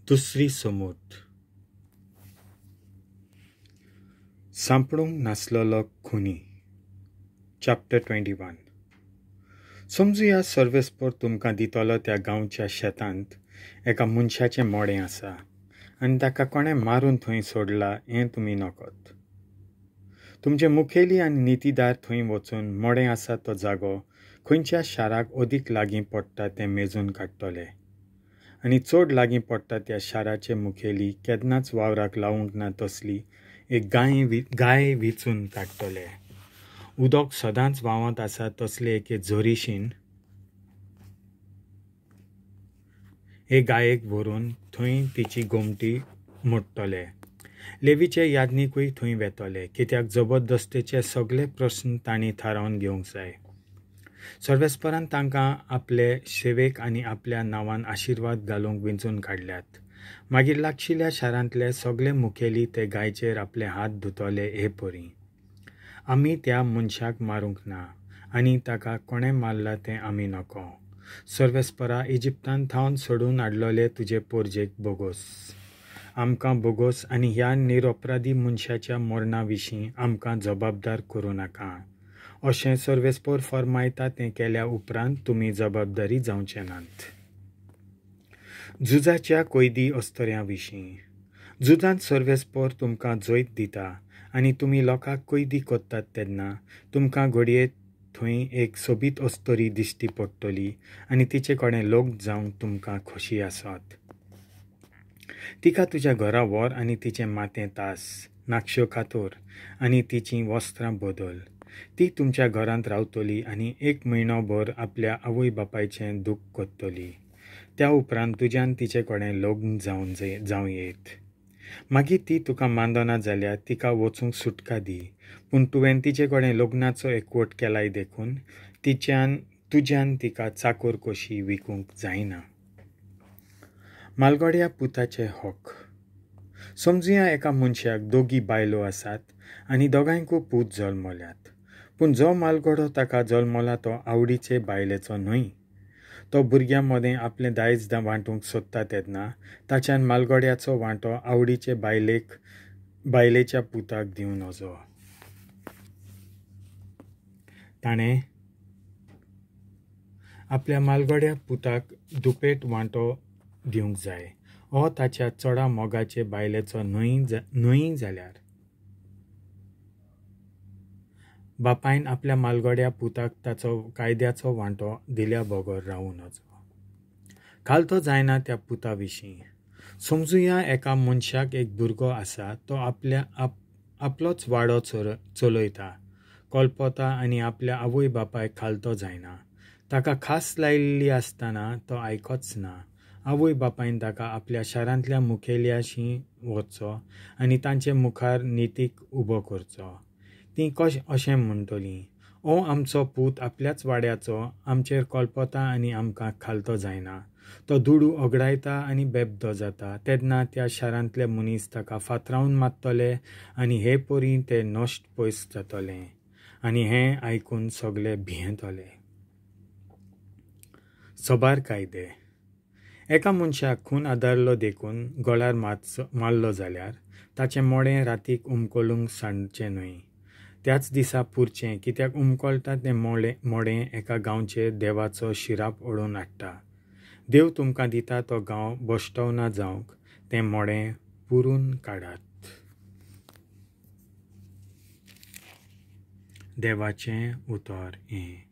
दुसरी समूत. सांपडूंक नासलेलो खुनी. चॅप्टर 21. समजुया सर्वेस्पोर तुमकां दितलो त्या गांवच्या शेतांत एका मनशाचें मडें आसा आनी ताका कोणें मारून थंय सोडला हें तुमी नकत. तुमचे मुखेली आनी नितीदार थंय वचून मडें आसा तो जागो खंयच्या शाराक अदीक लागीं पडटा तें मेजून काडटले आनी चड लागीं पडटा त्या शाराचे मुखेली केन्नाच वावराक लावंक ना तसली एक गाय विचून काडटले. उदक सदांच व्हांवत आसा तसले एके झरीशीन हे गायेक व्हरून थंय तिची गोमटी मोडटले. लेवीचे याज्ञिकूय थंय वेतले, कित्याक जबरदस्तेचे सगळे प्रस्न तांणी थारावन घेवंक जाय. सर्वेस्परान तांकां आपले सेवेक आनी आपल्या नांवान आशिर्वाद घालूंक विंचून काडल्यात. मागीर लागशिल्ल्या शारांतले सगळे मुखेली ते गायचेर आपले हात धुतले हे परी, आमी त्या मनशाक मारूंक ना आनी ताका कोणें मारला तें आमी नको. सर्वेस्परा, इजिप्तान थावन सोडून हाडलेले तुजे पोरजेक बोगोस, आमकां बोगोस आनी ह्या निरपराधी मनशाच्या मरणा विशीं आमकां जबाबदार करूं नाका. अशें सर्वेस्पोर फर्मायता तें केल्या उपरांत तुमी जबाबदारी जावचे नात. झुजाच्या कैदी अस्तऱ्यां विशीं. झुजांत सर्वेस्पोर तुमकां जैत दिता आनी तुमी लोकांक कैदी करतात तेन्ना तुमकां घडये थंय एक सोबीत अस्तरी दिश्टी पडटली आनी तिचे कडेन लग्न जावंक तुमकां खोशी आसत. तिका तुज्या घरा व्हर आनी तिचें माथें तास, नाकश्यो कातोर आनी तिचीं वस्त्रां बदल. ती तुमच्या घरांत रावतली आनी एक म्हयनोभर आपल्या आवय बापायचें दूख करतली. त्या उपरांत तुज्यान तिचे कडेन लग्न जावं येत. मागीर ती तुका मानना जाल्यार तिका वचूंक सुटका दी, पूण तुवें तिचे कडेन लग्नाचो एकवट केलाय देखून तुज्यान तिका चाकोर कशी विकूंक जायना. मालगड्या पुताचे हक. समजुया एका मनशाक दोगी बायलो आसात आनी दोगांयकूय पूत जल्मल्यात, पूण जो मालगडो ताका जल्मला तो आवडीचे बायलेचो न्हय. तो भुरग्यां मदें आपलें दायज वांटूंक सोदता तेन्ना ताच्यान मालगड्याचो वांटो आवडीचे बायलेच्या पुताक दिवं नजो. ताणें आपल्या मालगड्या पुताक दुपेट वांटो दिवंक जाय, हो ताच्या चडा मोगाचे बायलेचो न्हय जाल्यार. बापायन आपल्या मालगड्या पुताक ताचो कायद्याचो वांटो दिल्या बगर रावूं नजो. खालतो जायना त्या पुता विशीं. समजुया एका मनशाक एक भुरगो आसा, तो आपलोच वाडो चलयता, कल्पता आनी आपल्या आवय बापायक खालतो जायना. ताका खास लायिल्ली आसतना तो आयकच ना. आवय बापायन ताका आपल्या शारांतल्या मुखेल्याशी वचचो आनी तांचे मुखार नितीक उबो करचो. तीं अशें म्हणटलीं, ओ आमचो पूत आपल्याच वाड्याचो आमचेर कल्पता आनी आमकां खालतो जायना. तो दुडू ओगडायता आनी बेबदो जाता. तेन्ना त्या शारांतले मनीस ताका फातरावन मारतले आनी हे परी ते नश्ट पयस जातले आनी हें आयकून सगळे भियेतले. सबार कायदे. एका मनशाक खून आदारलो देखून गळ्यार मारलो जाल्यार ताचें मडें रातीक उमकळूंक सांडचें न्हय, त्याच दिसा पुरचें, कित्याक उमकळटा तें मडें एका गांवचेर देवाचो शिराप ओडून हाडटा. देव तुमकां दिता तो गांव बश्टवना जावंक तें मडें पुरून काडात. देवाचें उतर हें.